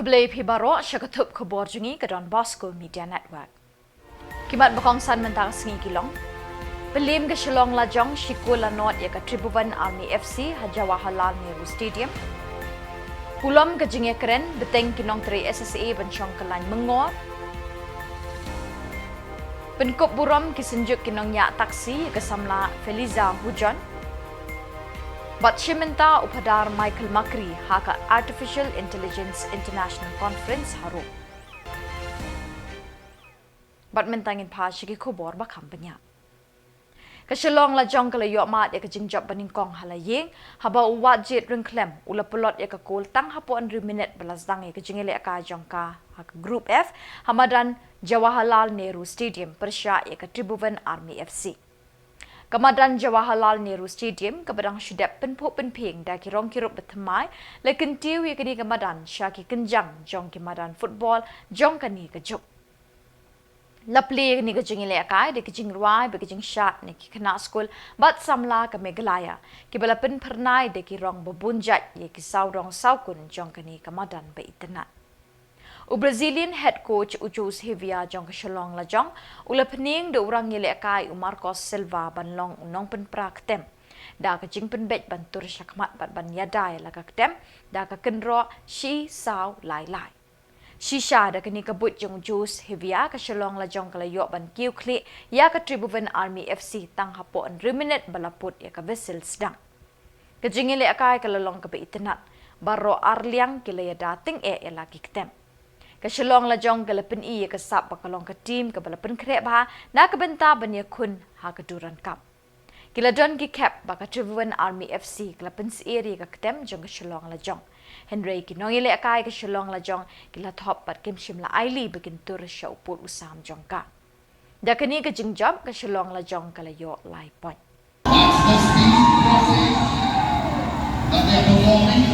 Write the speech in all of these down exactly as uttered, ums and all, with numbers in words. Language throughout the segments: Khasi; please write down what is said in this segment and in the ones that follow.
Khublei phi baroh sha ka thup khubor jong ngi ka Don Bosco Media Network. Ki mat ba kongsan mynta ka sngi ki long: Pylliem ka Shillong Lajong shi kol la nod ïa ka Tribhuvan Army F C ha Jawaharlal Nehru Stadium. Pulom ka jingïakren bteng ki nongtrei S S A ban shong kyllain myngor. Pynkup burom ki synjuk ki nongñiah taxi ïa ka samla Feliza Hujon. Bad shim bynta u Phadar Michael Makri ha ka Artificial Intelligence International Conference ha Rome. Bad mynta ngin phai sha ki khubor ba kham bniah. Ka Shillong Lajong ka la ïoh mad ïa ka jingjop ba nyngkong ha la ïing, haba u Wahjied Ryngkhlem u la pynlot ïa ka kol tang hapoh hynriew minit ba la sdang ïa ka jingïalehkai jong ka ha ka Group F ha madan Jawaharlal Nehru Stadium pyrshah ïa ka Tribhuvan Army F C. Ka madan Jawaharlal Nehru Stadium kaba dang shu dep pynphuh pynphieng da ki rong ki rup ba thymmai, la kyntiew ïa kane ka madan sha ki kynjang jong ki madan football jong kane ka juk. La plie ïa kane ka jingïalehkai da ki jingrwai bad ki jingshad na ki khynnah skul bad samla ka Meghalaya, kiba la pynphyrnai da ki rong ba bun jait ïa ki saw rong saw kun jong kane ka madan ba itynnad. U Brazilian head coach u Jose Hevia jong ka Shillong Lajong u la pynïeng da u rangïalehkai u Marcos Silva ban long u nongpynpra ktem da ka jingpynbeit ban tur shakhmat bad ban ïada ïa la ka ktem da ka kynroh shi saw lai lai. Shisha da kane ka buit jong u Jose Hevia, ka Shillong Lajong ka la ïoh ban kiew khlieh ïa ka Tribhuvan Army F C tang hapoh hynriew minit ba la put ïa ka whistle sdang. Ka jingïalehkai ka la long kaba itynnad, baroh arliang ki la ïada tyngeh ïa la ki ktem. Ka Shillong Lajong ka la pyni ïa ka sap ba ka long ka team kaba la pynkhreh bha na ka bynta ban ïakhun ha ka Durand Cup. Ki la don ki khep ba ka Tribhuvan Army F C ka la pynsyier ïa ka ktem jong ka Shillong Lajong. Hynrei ki nongïalehkai ka Shillong Lajong ki la thop bad kim shym la ailad ba kin tur sha u pud u sam jong ka. Da kane ka jingjop ka Shillong Lajong ka la ïoh lai point. That's the speed crossing that they're performing.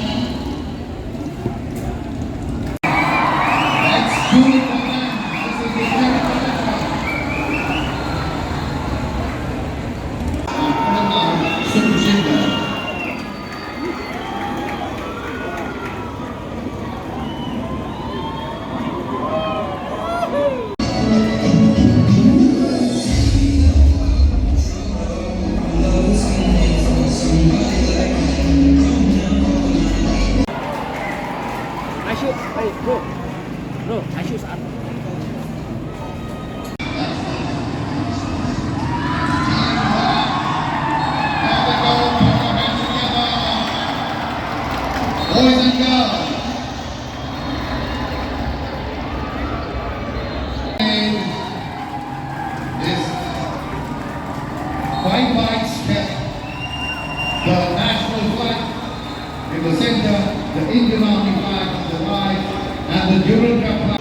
That's good for them. This is the second. Super Junior. Aisyu, hey, bro. Bro, aisyu saan. Boys and girls, this five by step, the national flag in the center, the Indian Army flag on the right, and the Durand Cup flag.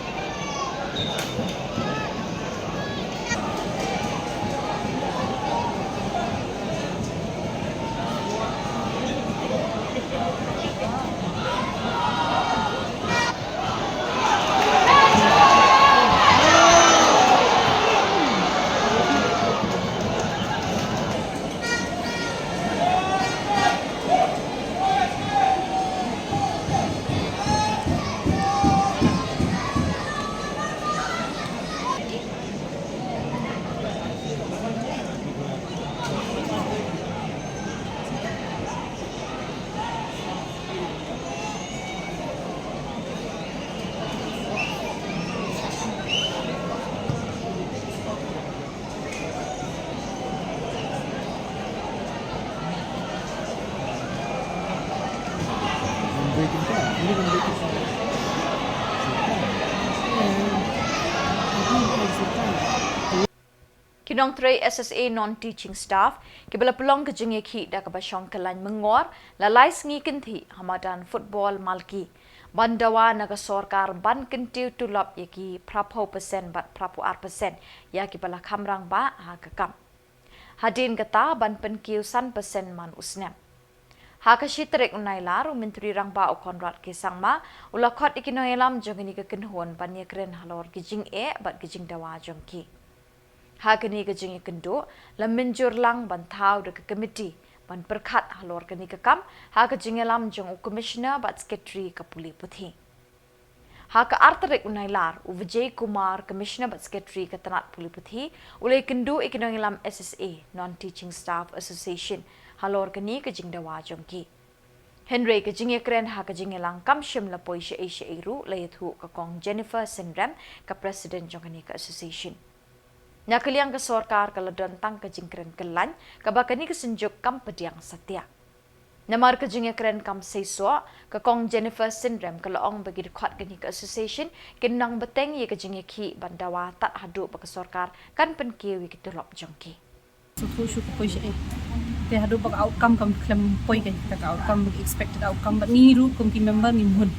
Ki nongtrei S S A non-teaching staff, kiba la pynlong ka jingïakhih da kaba shong kyllain myngor, la lai sngi kynthih ha madan football Malki, ban dawa na ka sorkar ban kyntiew tulop ïa ki phraphew percent bad phraphew ar percent ïa kiba la kham rangbah ha ka kam. Hadien kata ban pynkiew san percent man u snem. Ha ka shi tarik u Nailar, u Myntri Rangbah u Conrad K Sangma u la khot ïa ki nongïalam jong kane ka kynhun ban ïakren halor ki jingeh bad ki jingdawa jong ki. Ha kane ka jingïakynduh, la mynjur lang ban thaw da ka komiti ban pyrkhat halor kane ka kam ha ka jingïalam jong u Commissioner bad Secretary ka pule puthi. Ha ka ar tarik u Nailar, u Vijay Kumar, Commissioner bad Secretary ka tnat pule puthi, u la ïakynduh ïa ki nongïalam S S A, Non Teaching Staff Association, halor kane ka jingdawa jong ki. Hynrei ka jingïakren ha ka jingïalang kam shym la poi shaei shaei ruh, la ïathuh ka Kong Jennifer Synrem, ka President jong kane ka association. Na ka liang ka sorkar ka la don tang ka jingkren kyllain, kaba kane ka synjuk kam pdiang satia. Namar ka jingïakren kam seisoh, ka Kong Jennifer Synrem ka la ong ba ki dkhot kane ka association kin nang bteng ïa ka jingïakhih ban dawa tad haduh ba ka sorkar kan pynkiew ïa ki tulop jong ki. Sngewthuh shuh ka poi shaei. Te haduh ba ka outcome kam khlem poi, ka, ka outcome, expected outcome, bad ngi ruh kum ki member ngim hun.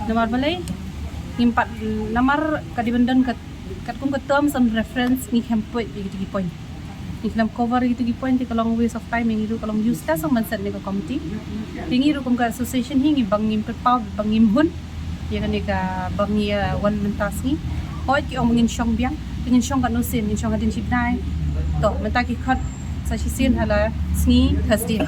Namar balei? Ngim pat, namar ka dei ban don ka, katkum ka terms and reference, ngi khlem poi ïa kito ki point. Ngi khlem cover ïa kito ki point, te ka long waste of time ïa ngi ruh, ka long useless ong ban set ne ka committee. Te ngi ruh kum ka association hi ngi bang ngim pyrpaw, bang ngim hun ïa kane ka, bang ïa wan mynta sngi. Hooid ki ong ba ngin shong biang, te ngin shong katno sien, ngin shong hadien shi bnai. To mynta ki khot sa shisien ha la sngi Thursday,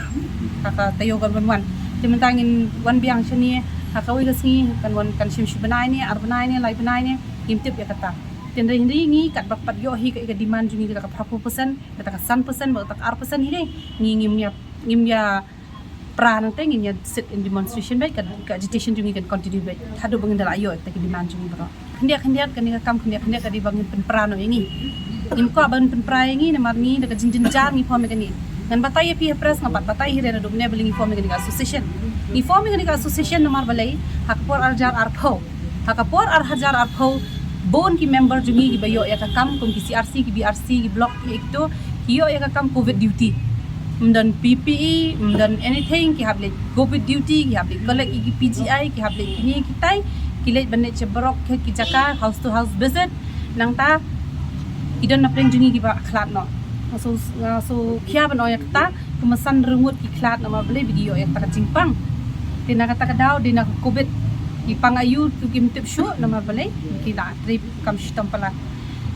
ha ka taïew kan wan wan. Te mynta ngin wan biang shane ha kawei ka sngi, kan wan, kan shim shi bnai ne, ar bnai ne, lai bnai ne, ngim tip ïa kata. Te hynrei, hynrei ngi katba pat ïoh hi ka, ka demand jong ngi kata ka phra phew percent, kata ka san percent, bad kata ka ar percent hi dei, ngi ngim ïa, ngim ïa pra nangta, ngin ïa sit in demonstration beit, ka, ka agitation jong ngi kan continue beit haduh ba ngin da la ïoh ïa kita ki demand jong ngi baroh. Khyndiat khyndiat kane ka kam, khyndiat khyndiat ka dei ba ngin pynpra noh ïa ngi. Ngim kwah ban pynpra ïa ngi namar ngi da ka jingjynjar ngi form ïa kane. Ngan batai ïa phi ha press, ngan pat batai hi re naduh mynne balei ngi form ïa kane ka association. Ngi form ïa kane ka association namar balei, ha ka por ar hajar arphew, ha ka por ar hajar arphew, bun ki member jong ngi kiba ïoh ïa ka kam kum ki C R C, ki B R C, ki block, ki kito, ki ïoh ïa ka kam covid duty. Ym don P P E, ym don anything, ki hap leit covid duty, ki hap leit collect ïa ki P G I, ki hap leit kine kitai, ki leit ban leit sha baroh ki, ki jaka, house to house visit. Nangta ki don na pdeng jong ngi kiba khlad noh. Nga shu, nga shu khia ban ong ïa kata, kumba san ryngut ki khlad namar balei, ba ki ïoh ïa kata ka jingpang. Te na kata ka daw, dei na ka covid, ki pang aïu to kim tip shuh namar balei, ki la trip kam shitom palat.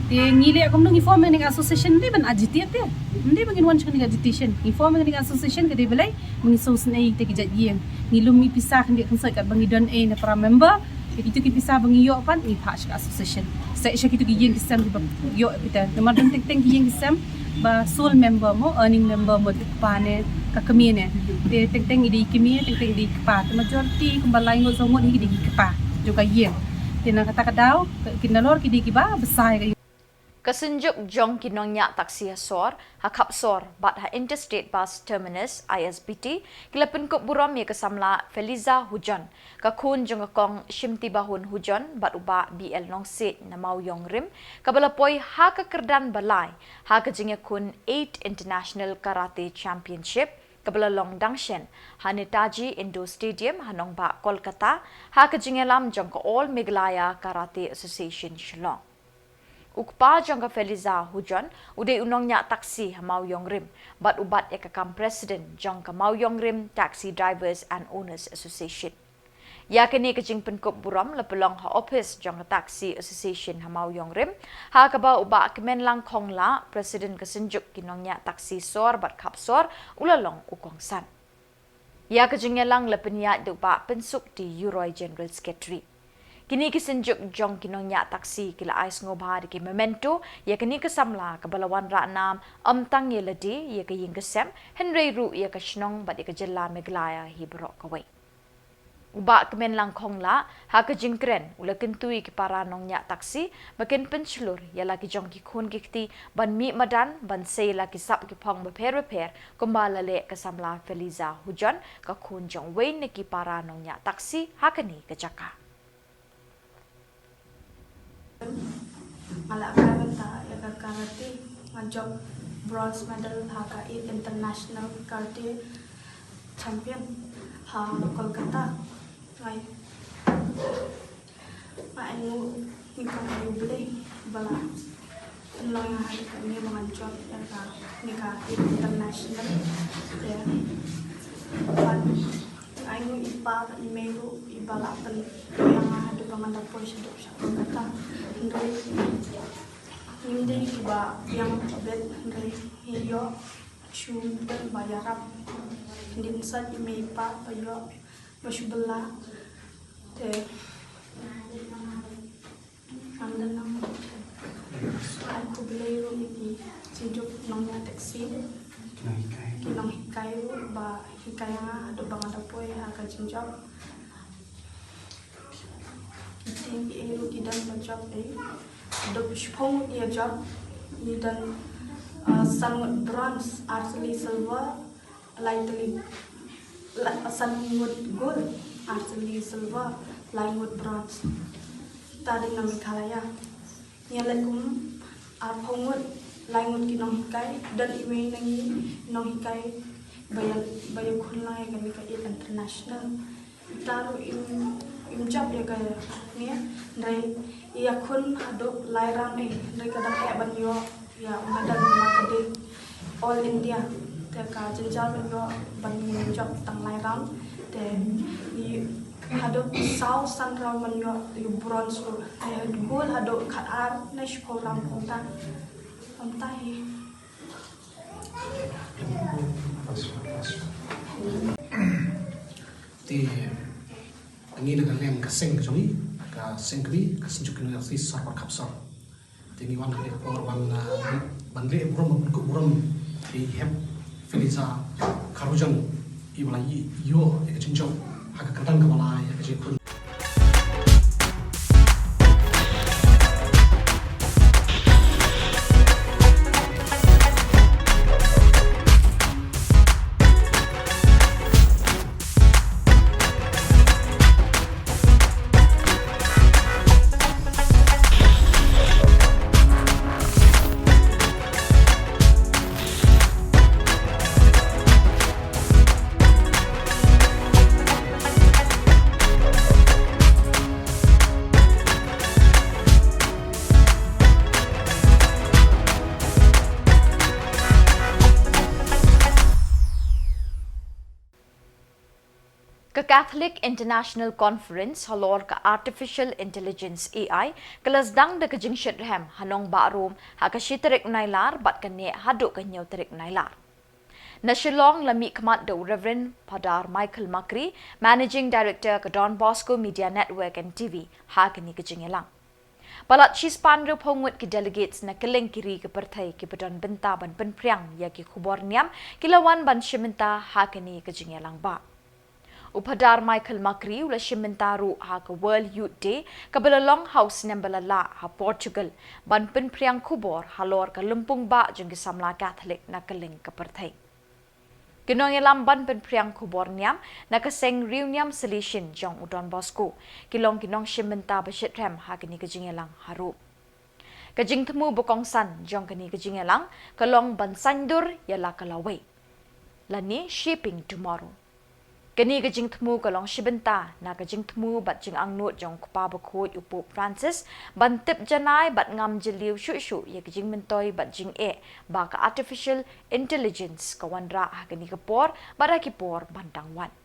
Te ngi leh kumno, ngi form ïa kane ka association ym dei ban agitate te. Ym dei ba ngin wan sha kane ka agitation. Ngi form ïa kane ka association ka dei balei, ba ngin sngewsynei ïa kita ki jait ïing. Ngi lum ïa ki pisa khyndiat khynsoit katba ngi don ei na para member. Ïa kito ki pisa ba ngi ïoh pat ngi phah sha ka association. Sa sha kito ki ïing ki sem kiba ïoh kita. Namar don teng teng ki ïing ki sem ba sole member mo, earning member mo, ka kpa ne, ka kmie ne. Te teng teng i dei i kmie, teng teng i dei i kpa. Te majority kumba lai ngut saw ngut hi ki dei ki kpa jong ka ïing. Te na kata ka daw, ki nalor ki dei kiba bsa ïa ka ïing. Ka synjuk jong ki nongñiah taxi ha sor, ha khap sor bad ha Interstate Bus Terminus, I S B T, ki la pynkup burom ïa ka samla Feliza Hujon, ka khun jong ka Kong Shimtibahun Hujon bad u Bah B L Nongsiej na Mawïong Rim, kaba la poi ha ka kyrdan ba lai ha ka jingïakhun eight International Karate Championship kaba la long dang shen ha Netaji Indoor Stadium ha nongbah Kolkata, ha ka jingïalam jong ka All Meghalaya Karate Association Shillong. U kpa jong ka Feliza Hujon u dei u nongñiah taxi ha Mawïong Rim bad u bat ïa ka kam president jong ka Mawïong Rim Taxi Drivers and Owners Association. Ïa kane ka jingpynkup burom la pynlong ha ophis jong ka Taxi Association ha Mawïong Rim, ha kaba u Bah Kmenlang Khongla, president ka synjuk ki nongñiah taxi sor bad khap sor, u la long u kongsan. Ïa ka jingïalang la pynïaid da u Bah Pynsuk T Yuroi, General Secretary. Kine ki synjuk jong ki nongñiah taxi ki la ai sngewbha da ki memento ïa kane ka samla kaba la wanrah nam ym tang ïa lade, ïa ka ïing ka sem, hynrei ruh ïa ka shnong bad ïa ka jylla Meghalaya hi baroh kawei. U Bah Kmenlang Khongla, ha ka jingkren, u la kyntu ïa ki para nongñiah taxi ba kin pynshlur ïa la ki jong ki khun ki kti ban mih madan, ban sei la ki sap ki phong bapher bapher, kumba la leh ka samla Feliza Hujon, ka khun jong uwei na ki para nongñiah taxi ha kane ka jaka. Nga la apply mynta ïa ka karate, nga jop bronze medal ha ka eight International Karate Champion ha Kolkata. Ngai, nga ainguh ïa ka U Blei ba la pynlong ïa nga ha kane ba ngan jop ïa kane ka international. Ïa, bad nga ainguh ïa i pa bad i mei ruh iba la pynlong ïa nga haduh ba ngan da poi shaduh sha Kolkata. Hynrei ngim dei kiba biang ka bet, hynrei ngi ïoh shu don ba ïarap. Ngin sa i mei i pa ba ïoh ba shu bylla. Te Ki nonghikai ruh ba hikai ïa nga haduh ba nga da poi ha ka jingjop. Ki team ki ei ruh ki don ba jop ei. Haduh shiphew ngut ïa jop. Ngi don, uh, san ngut bronze, ar tylli silver, lai tylli, la-, san ngut gold, ar tylli silver, lai ngut bronze. Ta dei na Meghalaya. Ngi leh kum arphew ngut, lai ngut ki nonghikai, don iwei na ngi nonghikai ba ïa, ba ïakhun lang ïa kane ka International. Ita ruh im, im jop ïa kane, hynrei i ïakhun haduh lai round ei, hynrei ka dang eh ban ïoh ïa u medal namar ka dei All India. Te ka jynjar ban ïoh ban im jop tang lai round. Te i haduh saw san round ban ïoh ïa u bronze ruh. Te gold haduh khatar ne shiphew round kumta. Kumta hi. Te ngi na ka liang ka seng ka jong ngi, ka seng kmie, ka Synjuk University Sor Markhapsor. Te ngi wan ha kane ka por ban, ah, ban leh burom, ban kup burom ïa i Hep Feliza Kharujong, i ba la ïoh ïa ka jingjop ha ka kyrdan kaba lai ha ka jingkhun. Ka Catholic International Conference halor ka Artificial Intelligence, A I, ka la sdang da ka jingshitrhem ha nongbah Rome ha ka shi tarik u Nailar bad ka neh haduh ka hynñiew tarik u Nailar. Na Shillong la mihkhmat da u Reverend Phadar Michael Makri, Managing Director ka Don Bosco Media Network and T V, ha kane ka jingïalang. Palat shispah hynriewphew ngut ki delegates na kylleng ki ri ka pyrthei kiba don bynta ban pynphriang ïa ki khubor niam ki la wan ban shim bynta ha kane ka jingïalang bah. U Phadar Michael Makri u la shim bynta ruh ha ka World Youth Day kaba la long ha u snem ba la lah ha Portugal ban pynphriang khubor halor ka lympung bah jong ki samla Catholic na kylleng ka pyrthei. Ki nongïalam ban pynphriang khubor niam na ka seng riewniam Salesian jong u Don Bosco ki long ki nongshim bynta ba shitrhem ha kane ka jingïalang ha Rome. Ka jingthmu ba kongsan jong kane ka jingïalang ka long ban saiñdur ïa la ka lawei, lane Shaping Tomorrow. Kane ka jingthmu ka long shi bynta na ka jingthmu bad jingangnud jong u Kpa Bakhuid u Pope Francis ban tip janai bad ngam jylliew shuh shuh ïa ka jingmyntoi bad jingeh ba ka artificial intelligence ka wanrah ha kane ka por bad ha ki por ban dang wan.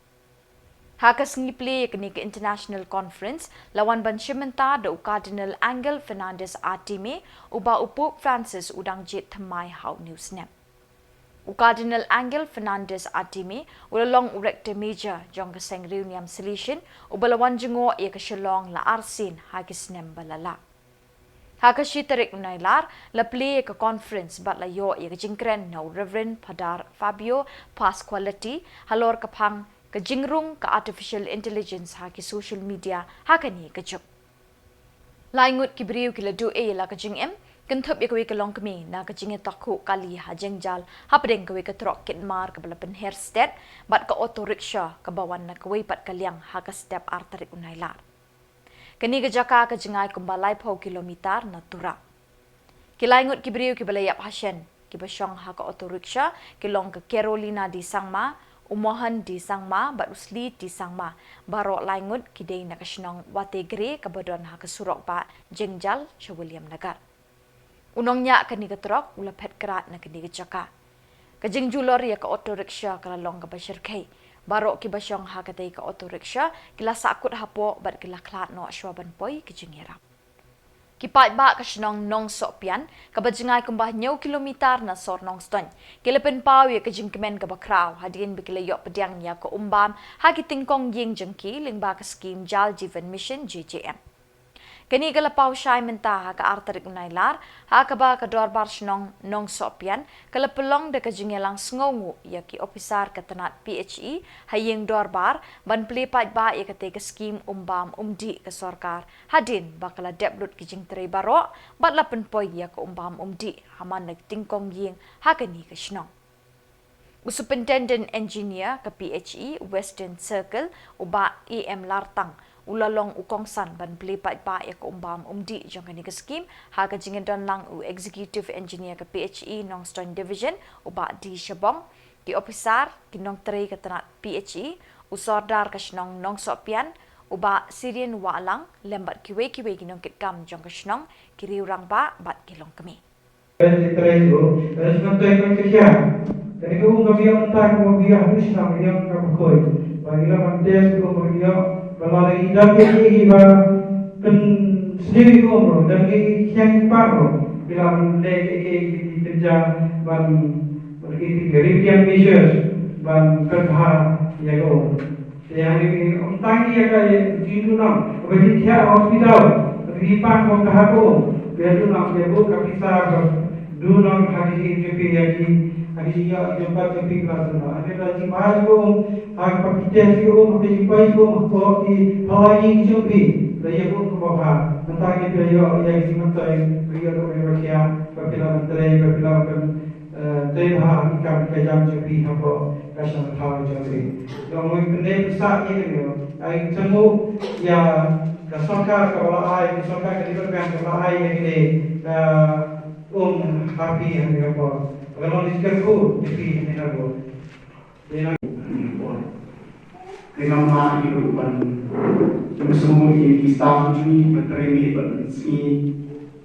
Ha ka sngi plie ïa kane ka International Conference la wan ban shim bynta da u Cardinal Angel Fernandez Artime, uba u Pope Francis u dang jied thymmai ha une u snem. U Cardinal Angel Fernandez Artime u la long u Rector Major jong ka seng riewniam Salesian uba la wan jngoh ïa ka Shillong la arsien ha ki snem ba la lah. Ha ka shi tarik u Nailar la plie ïa ka conference bad la ïoh ïa ka jingkren na u Reverend Phadar Fabio Pasqualetti halor ka phang ka jingrung ka artificial intelligence ha ki social media ha kane ka juk. Lai ngut ki briew ki la duh ei ïa la ka jingim kynthup ïa kawei ka longkmie na ka jingïathoh khuh kali ha jengjal hapdeng kawei ka trok kit mar kaba la pynher stet bad ka auto rickshaw kaba wan na kawei pat ka liang ha ka step ar tarik u Nailar. Kane ka jaka ka jngai kumba laiphew kilometer na Tura. Ki lai ngut ki briew kiba la ïap hashen kiba shong ha ka auto rickshaw ki long ka Carolina D Sangma, u Mohan D Sangma bad u Sli D Sangma, baroh lai ngut ki dei na ka shnong Wategre kaba don ha ka surok bah Jengjal sha Williamnagar. U nongñiah kane ka trok u la phet krad na kane ka jaka. Ka jingjulor ïa ka auto rickshaw ka la long kaba shyrkhei. Baroh kiba shong ha katei ka auto rickshaw ki la sahkut hapoh bad ki la khlad noh shuwa ban poi ka jingïarap. Ki paidbah ka shnong Nongsohpian kaba jngai kumba hynñiew kilometer na sor Nongstoiñ ki la pynpaw ïa ka jingkmen kaba khraw hadien ba ki la ïoh pdiang ïa ka um bam ha ki tyngkong ïing jong ki lyngba ka skhim Jal Jeevan Mission, J J M. Kane ka la paw shai mynta ha ka ar tarik u Nailar, ha kaba ka Dorbar Shnong Nongsohpian ka la pynlong da ka jingïalang sngewnguh ïa ki ophisar ka tnat P H E ha ïing dorbar ban plie paidbah ïa katei ka skhim um bam um dih ka sorkar, hadien ba ka la dep lut ki jingtrei baroh bad la pynpoi ïa ka um bam um dih ha man la ki tyngkong ïing ha kane ka shnong. U Superintendent Engineer ka P H E Western Circle, u Bah A M Lartang, u la long u kongsan ban plie paidbah ïa ka um bam um dih jong kane ka skhim ha ka jingïadon lang u Executive Engineer ka P H E Nongstoiñ Division, u Bah D Shabong, ki ophisar, ki nongtrei ka tnat P H E, u Sordar ka shnong Nongsohpian, u Bah Sirien Wahlang, lem bad kiwei kiwei ki nongkitkam jong ka shnong, ki riew rangbah bad ki longkmie. Kane ka trei ruh, kane ka trei ka khia. Kane ka um ka biang mynta ka biang ha shnong biang ka Bakhuid. Ba ngi la ban test ka um ka biang, ba la dei da ki ki ba pynsniew ka um ruh, da ki khiang ki pat ruh. Ki la ban leh ki ki ki ki kynja ban, ban ki ki remedial measures ban pynbha ïa ka um. Te hangne ym tang ïa ka jingduna, ba jingthiah hospital, ba jingpang ba ka ha ko, ba jingduna, ba buh ka pisa ba duna ha ki jingpang ïa ki, ha ki jingïoh jingpang jingpang la duna. Hangne la jingpang ko, ha ka pisa ko, ha ki jingpang ko, ko ki pawai jingpang, la ïa ko ko ba. Mynta ki pisa ïoh ïa ki jingpang, ba ïoh ko ba ïa, ba pisa la trei, ba pisa la eh, te ba ha ka, ka jam jong phi hapoh ka shnong thaw jong phi. Long mo pynne pisa ïa ka, ai temu ïa ka sorkar ka ba la ai, ka sorkar ka department ka ba la ai ïa kine ka um ha phi ha ka por. Ka long ni ka ku ïa phi ha ka por. Te na Te nga mut ïa u ban, ïa u sngewbha ïa ki staff jong ngi, ban trei ngi, ban sngi.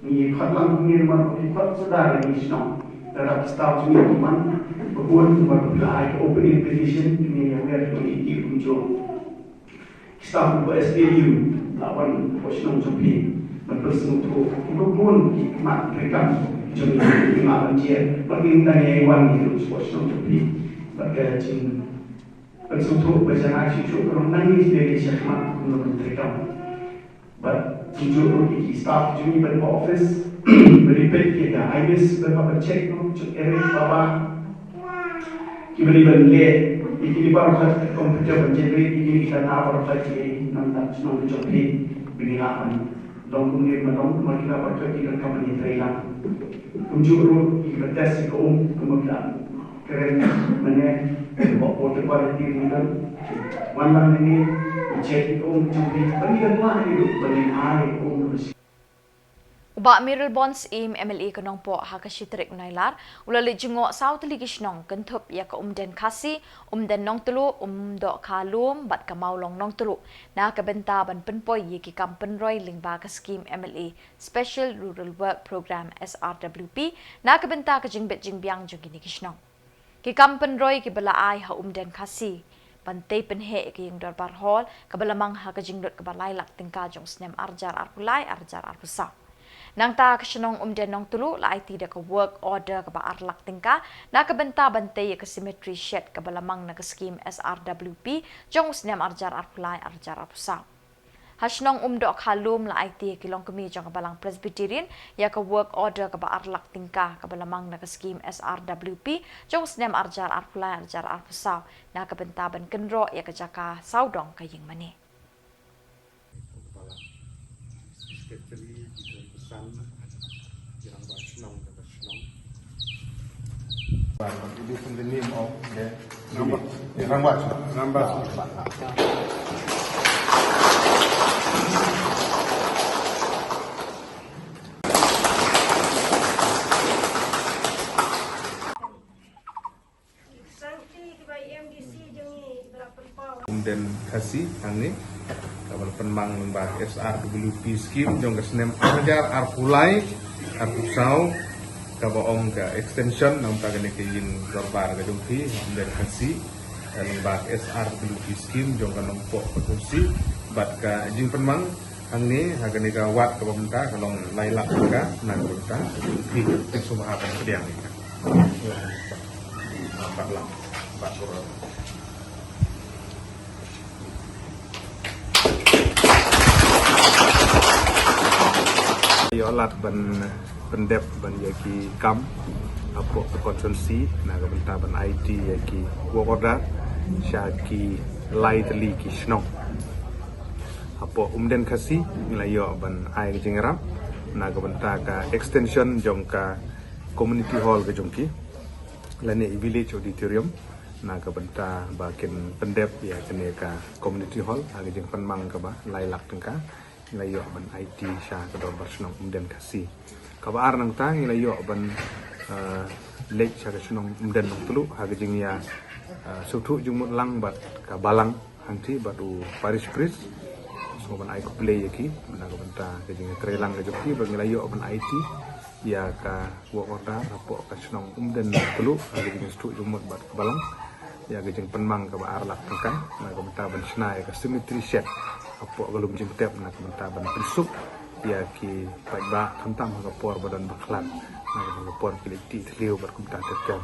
Ngi khot lang kumne, namar ba ki khot suda ïa ngi shnong. Lada ki staff jong ngi ki man, ba bun, ba ki la ai ka opening petition, ngi ïa wer ba ngi ki kumjuh. Ki staff ba S P U, la wan ba shnong jong phi, ban pynsngewthuh. Ba bun ki mat treikam jong ngi, ki mat ban jied. Ba ngi dang ïa wan ïa u ba shnong jong phi. Ba ka jing Pynsngewthuh ba jan ai shuh shuh ka long nangne sdang ïa ka shakmat kumno ban treikam. Bad kumjuh ruh ïa ki staff jong ngi ban ba office, ba dei peit ïa ka I M S, ban ba ban check noh, check error ba ba. Kiba dei ban leh ïa kine baroh ka computer ban generate ïa kine ki data baroh ka, ïa nangta shnong jong phi, ba ngi lah ban long kumne ban long, ma ki lah baroh ka ki donkam ban ïatrei lang. Kumjuh ruh ïa kiba test ïa ka um, kumba ki lah kren mynne, ba water quality meter. Wan lang mynne, check ïa ka um jong phi. Ba ngi dang lah ïa ka um, ba ngi ai ïa ka um. U Bah Mayralborn Syiem, M L A ka Nongpoh, ha ka shi tarik Nailar u la leit jngoh saw tylli ki shnong kynthup ïa ka Umden Khasi, Umden Nongtluh, Umdoh Khalum bad ka Mawlong Nongtluh, na ka bynta ban pynpoi ïa ki kam pynroi lyngba ka skhim M L A Special Rural Work Programme, S R W P, na ka bynta ka jingbit jingbiang jong kine ki shnong. Ki kam pynroi kiba la ai ha Umden Khasi, ban tei pynheh ïa ka ïing dorbar hall kaba la mang ha ka jinglut kaba lai lak tyngka jong u snem arhajar arphew lai, arhajar arphew saw. Nangta ka shnong Umden Nongtluh la aiti da ka work order kaba ar lak tyngka na ka bynta ban tei ïa ka cemetery shed kaba la mang na ka skhim S R W P jong u snem arhajar arphew lai, arhajar arphew saw. Ha shnong Umdoh Khalum la aiti ïa ki longkmie jong ka Balang Presbyterian ïa ka work order kaba ar lak tyngka kaba la mang na ka skhim S R W P jong u snem arhajar arphew lai, arhajar arphew saw, na ka bynta ban kynroh ïa ka jaka sawdong ka ïing mane. Secretary, ki don pesan, ki rangbah shnong, ka shnong. But it is in the name of the rangbah. The rangbah. Rangbah. Umden Khasi hangne, kaba la pynmang lyngba S R W P scheme jong ka snem arhajar arphew lai, arphew saw, kaba ong ka extension namar kane ka ïing dorbar ka jong phi, Umden Khasi, eh, lyngba S R W P scheme jong ka Nongpoh Constituency, bad ka jingpynmang hangne, ha kane ka ward kaba mynta ka long lai lak tyngka, na ka bynta phi, phi sngewbha ban pdiang ïa ka. Bad lang, bad lang. Ïoh lad ban pyndep ban ïa ki kam hapoh ka constituency na ka bynta ban aiti ïa ki work order sha ki lai tylli ki shnong. Hapoh Umden Khasi ngi la ïoh ban ai ka jingïarap na ka bynta ka extension jong ka community hall ka jong ki lane i village auditorium na ka bynta ba kin pyndep ïa kane ka community hall ha ka jingpynmang kaba lai lak tyngka. Ngi la ïoh ban aiti sha ka dorbar shnong Umden Khasi. Kaba ar nangta ngi la ïoh ban leit sha ka shnong Umden Nongtluh ha ka jingïa sngewthuh jingmut lang bad ka balang hangti bad u parish priest. Sngewbha ban ai khublei ïa ki na ka bynta ka jingtrei lang ka jong ki ba ngi la ïoh ban aiti ïa ka work order hapoh ka shnong Umden Nongtluh ha ka jingsngewthuh jingmut bad ka balang ïa ka jingpynmang kaba ar lak tyngka na ka bynta ban shna ïa ka cemetery shed hapoh ka lum jingtep na ka bynta ban pynsuk ïa ki paidbah khamtam ha ka por ba don bakhlad na ka por ki leit tih thliew bad kumta ter ter.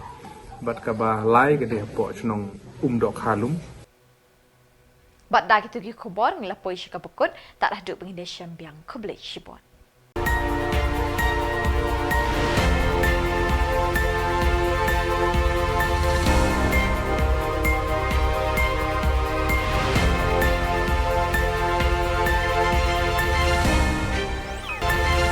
Bad kaba lai ka dei hapoh shnong Umdohkha Lum. Bad da kito ki khubor ngi la poi sha kaba kut, tad haduh ba ngin ïashem biang, khublei shibun.